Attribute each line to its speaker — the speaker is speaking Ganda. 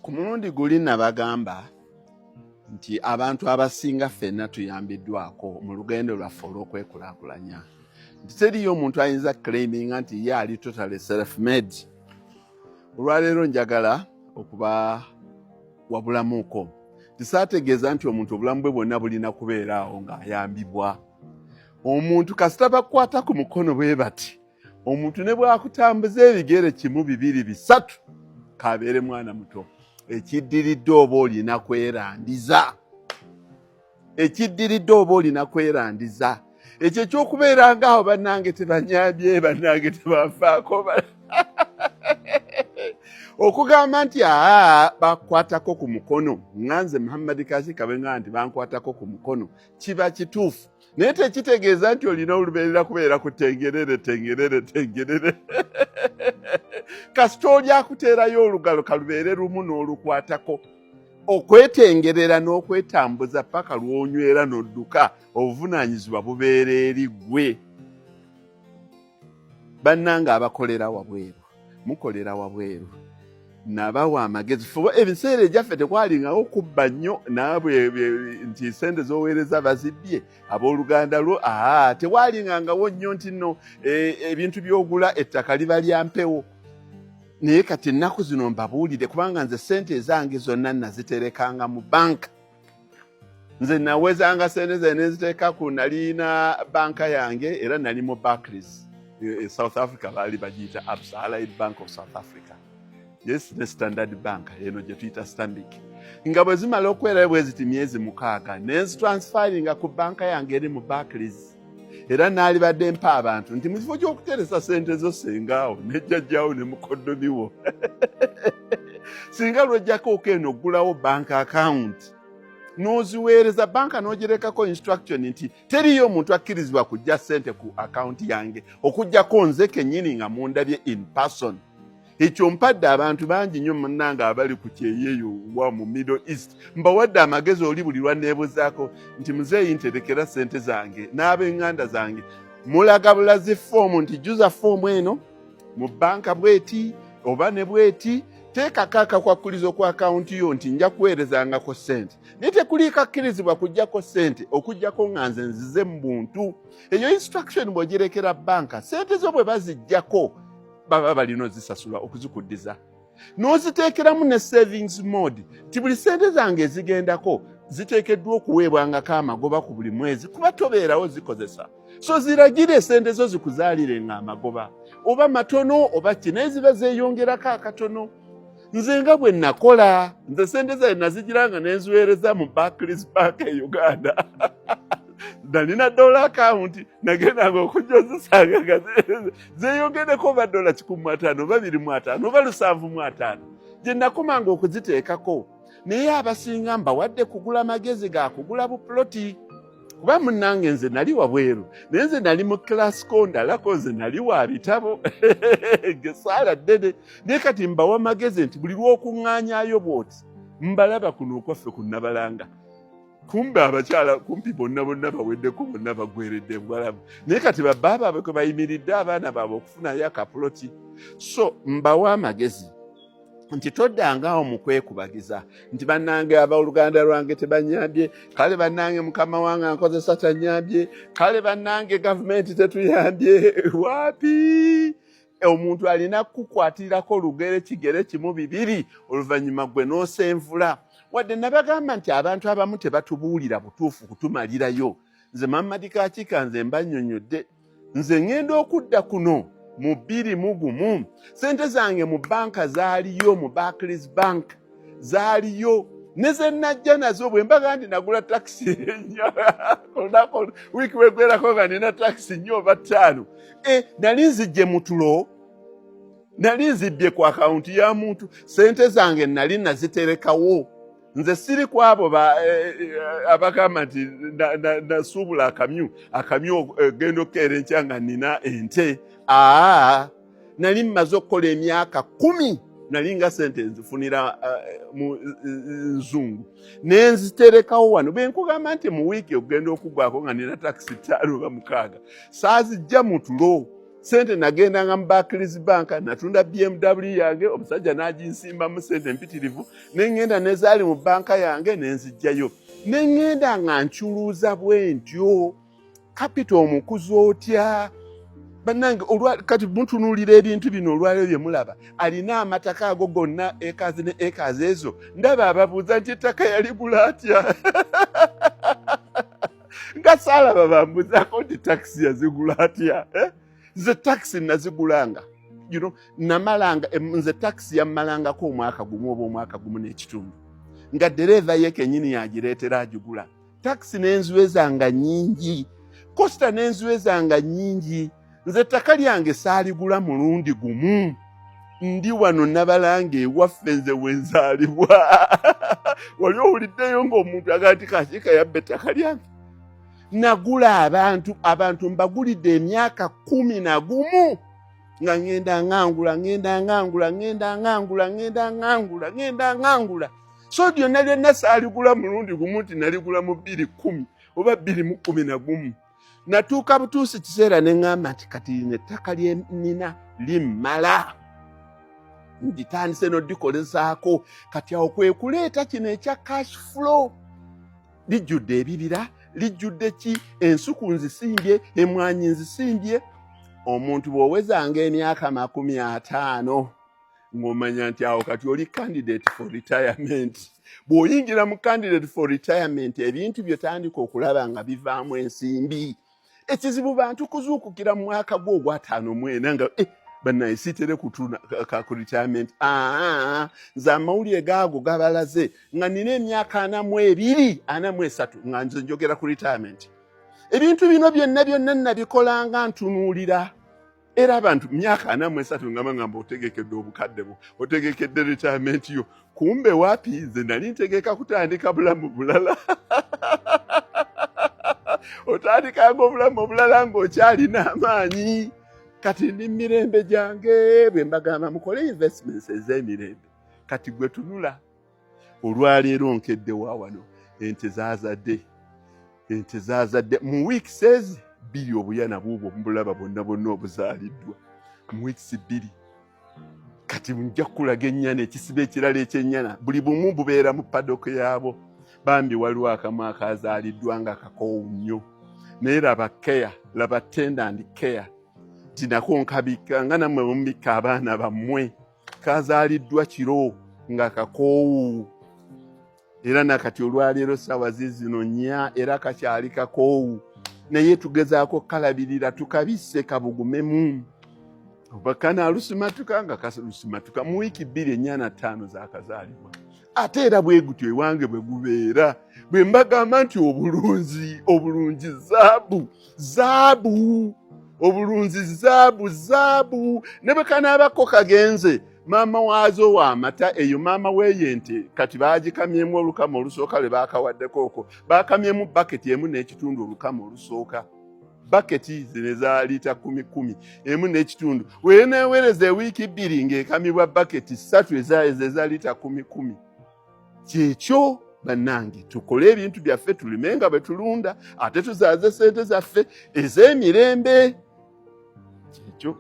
Speaker 1: Ku mulundi guli nabagamba nti abantu abasinga ffenna tuyambiddwako mu lugendo lwaffe olw'okwekulaakulanya, nti teriyo omuntu ayinza claiminga nti ye ali totally self made. Olwaleero njagala okuba wabulamuuko nti saategeeza nti omuntu obulamu bwe bwonna bulina kubeera awo ng'ayambibwa. Omuntu kasita bakukwata ku mukono bwe bati, omuntu ne bwakutambuza ebigere kimu, bibiri, bisatu, kabeere mwana muto, ekiddiridde oba olina kwerandiza. Ekiddiridde oba olina kwerandiza. Ekyo ekyokubeera ngaawo, bannange tebanyambye, bannange tebanfaako, okugamba nti aa bakwatako ku mukono, nga nze Muhammadi Kasi Kabenga nti bankwatako ku mukono, kiba kituufu, naye tekitegeeza nti olina olubeerera kubeera ku tengerere tengerere tengerere. Kasita oli akuteerayo olugalo, kalubeere lumu n'olukwatako, okwetengerera n'okwetambuza paka lw'onywera n'odduka, obuvunaanyizibwa bubeera eri ggwe. Bannange abakolera wabweru, mukolera wabweru, nabawa amagezi. Fuba ebiseera egyaffe tekwalingawo kubba nnyo naabwe nti sente z'oweereza bazibbye abooluganda lwo. Aa, tewalingangawo nnyo nti nno ebintu by'ogula ettaka liba lya mpewo. Naye kati ennaku zino mbabuulire, kubanga nze sente ezange zonna naziterekanga mu banka. Nze nawezanga sente zange nenziteeka ku, nalina banka yange era nali mu Barclays e South Africa, baali bagiyita Absa, Allied Bank of South Africa, yes, ne Standard Bank eno gye tuyita Stanbic. Nga bwe zimala okwerayo bwe ziti myezi 6, nenzitransferinga ku banka yange eri mu Barclays. Era naalibadde mpa abantu nti mu kifo ky'okuteresa sente zo sengaawo nejjajjaawo ne mukoddomiwo, singa lwojjako eno oggulawo bank account n'oziweereza banka n'ogirekako instruction nti teriyo omuntu akkirizibwa kujja ssente ku akawunti yange okugjako nze kennyini nga mundabye in person. Ekyo mpadde abantu bangi nnyo munnange abali ku kyeyeeyo wa mu Middle East, mbawadde amagezi. Oli buli lwanneebuzaako nti, "Muzeeyi, nterekera ssente zange n'ab'eŋŋanda zange," mulaga bulazi foomu nti jjuza foomu eno mu banka bweti oba ne bweti, teekako akakwakkulizo ku akawunti yo nti nja kuweerezangako ssente, naye tekuliiko akkirizibwa kuggyako ssente okuggyako nga nze nzize mu buntu. Eyo instruction bw'ogirekera banka, ssente zo bwe baziggyako baba balina ozisasula okuzikuddiza. N'oziteekeramu ne savings mode nti buli ssente zange ezigendako ziteekeddwa okuweebwangako amagoba ku buli mwezi, kuba tobeerawo zikozesa. So ziragire esente zo zikuzaalire nga amagoba oba matono oba ki, naye ziba zeeyongerako akatono. Nze nga bwe nakola, nze sente zange nazigira nga nenziweereza mu Barclays Bank e Uganda. Nalina dollar account, nagendanga okujja ozisanga nga zeeyongereko oba dola 150 oba 25 oba 75 gye nakomanga okuziteekako. Naye abasinga mbawadde kugula magezi ga kugula bupuloti, kuba munnange nze nali wabweru, naye nze nali mu classical ndalako, nze nali wa bitabo gesaala ddene. Naye kati mbawa magezi nti buli lw'okuŋŋaanyayo bw'oti, mbalaba kuno okwaffe ku Nabalanga, kumbe abakyala kumpi bonna bonna baweddeko, bonna bagweredde bwalabu, naye kati babba baabwe kwe bayimiridde abaana baabwe okufunayo akapuloti. So mbawa amagezi nti toddangaawo mu kwekubagiza nti bannange abooluganda lwange tebanyambye, kale bannange mukama wange ankozesa tanyambye, kale bannange gavumenti tetuyambye. Waapi, omuntu alina kukukwatirako olugere kigere kimu, bibiri, oluvannyuma gwe n'osenvula. Wadde nabagamba nti abantu abamu tebatubuulira butuufu kutumalirayo, nze Mamadi Kakiika nze mbannyonnyodde. Nze ŋŋenda okudda kuno mu 2001, sente zange mu banka zaaliyo, mu Barclays Bank zaaliyo, ne ze najja nazo. Bwe mbaga nti nagula takisi olunaku wiiki wegwerako nga nina takisi nnyo oba ttaano, nali nzijje mu tulo, nali nzibbye ku akawunti ya muntu. Sente zange nali naziterekawo. Nze siri ku abo abagamba nti nasuubula akamyu, akamyu genda okukeera enkya nga nina ente. Aa, nali mmaze okukola emyaka 10, nali nga sente nzifunira mu nzungu, nenziterekawo wano. Bwe nkugamba nti mu wiiki okugenda okuggwako nga nina takisi ttaano oba mukaaga, saazijja mu tulo. Sente nagendanga mu Barclays Bank, natunda BMW yange, omusajja n'aginsimbamu sente mpitirivu, ne ŋŋenda nezaali mu banka yange ne nzijjayo, ne ŋŋenda nga nkyuluuza bwe ntyo. Capital omukuza otya, bannange? Kati mutunuulira ebintu bino olwaleero bye mulaba, alina amataka ago gonna, acres ne acres ezo. Ndaba ababuuza nti ettaka yaligula atya, nga saalaba bambuzaako nti takisi yazigula atya, eh? Nze takisi nazigulanga, namalanga, nze takisi yammalangako omwaka gumu oba omwaka gumu n'ekitundu, nga dereeva ye kennyini yagireetera agigula. Takisi n'enziwezanga nnyingi, coaster n'enziwezanga nnyingi. Nze ettaka lyange saaligula mulundi gumu. Ndi wano nabalanga ewaffe, nze wenzaalibwa. Wali owuliddeyo ng'omuntu agamba nti Kakiika yabba ettaka lyange? Nagula abantu, abantu mbagulidde emyaka 11 nga ŋŋenda ŋŋangula, ŋŋenda ŋŋangula, ŋŋenda ŋŋangula, ŋŋenda ŋŋangula, ŋŋenda ŋŋangula. So lyonna lyonna saaligula mulundi gumu nti naligula mu 2010 oba 2011. Natuuka butuusi kiseera ne ŋŋamba nti kati lino ettaka lye nnina limmala, nditandise n'odikolezaako. Kati awo kwe kuleeta kino ekya cash flow. Lijjudde ebibira, lijjudde ki, ensuku nzisimbye, emwanyi nzisimbye. Omuntu bw'owezanga emyaka 50, ng'omanya nti awo kati oli candidate for retirement. Bw'oyingira mu candidate for retirement, ebintu byotandika okulaba nga bivaamu ensimbi. Ekizibu bantu kuzuukukira mu mwaka gwo ogwataano mwena nga bannaye sitere kutuna ku retirement. Aa, nze amawulire gaago gabalaze nga nina emyaka 42, 43, nga nze njogera ku retirement. Ebintu bino byonna byonna nabikolanga ntunuulira era abantu myaka 43 nga bagamba otegekedde obukadde bwo, otegekedde retirement yo. Kumbe wapi, nze nali ntegeka kutandika bulamu bulala. Otandikanga obulamu obulala ng'okyalina amaanyi. Kati ndi mirembe gyange. Bwe mbagamba mukole investments ez'emirembe, kati gwe tunula. Olwaleero nkedde wa wano, ente zaazadde, ente zaazadde mu weeks ezi 2. Obuyana buubwo mbulaba bwonna bwonna obuzaaliddwa mu weeks 2. Kati nja kukulaga ennyana, ekisiba ekirala ekyennyana. Buli bumu bubeera mu paddock yaabwo. Bambi waliwo akamu akazaaliddwa nga kakoowu nnyo, naye laba care, laba tender and care. Tinako nkabikka nga nammwe mumubikka abaana bammwe. Kazaaliddwa kiro nga kakoowu, era nakati olwaleero ssaawa zizino 4, era kakyali kakoowu, naye tugezaako kalabirira, tukabisse kabugumemu. Oba kanaalusimatuka nga kalusimatuka mu wiiki 2, ennyana 5 zakazaalibwa. Ate era bwe gutyo ewange bwe gubeera. Bwe mbagamba nti obulunzi, obulungi zaabu, zaabu, obulunzi zaabu, zaabu. Ne bwe kanaabako kagenze, maama waazo waamata eyo, maama weeyo ente kati baagikamyemu olukama olusooka lwe baakawaddeko okwo, baakamyemu baketi emu n'ekitundu olukama olusooka, baketi zino eza liita kumi kumi, emu n'ekitundu. Weeneewereza ewiiki 2 ng'ekamibwa baketi 3 ezo eza liita kumi kumi. Kyekyo bannange, tukole ebintu byaffe, tulime nga bwe tulunda, ate tuzaaze sente zaffe ez'emirembe. Kyekyo.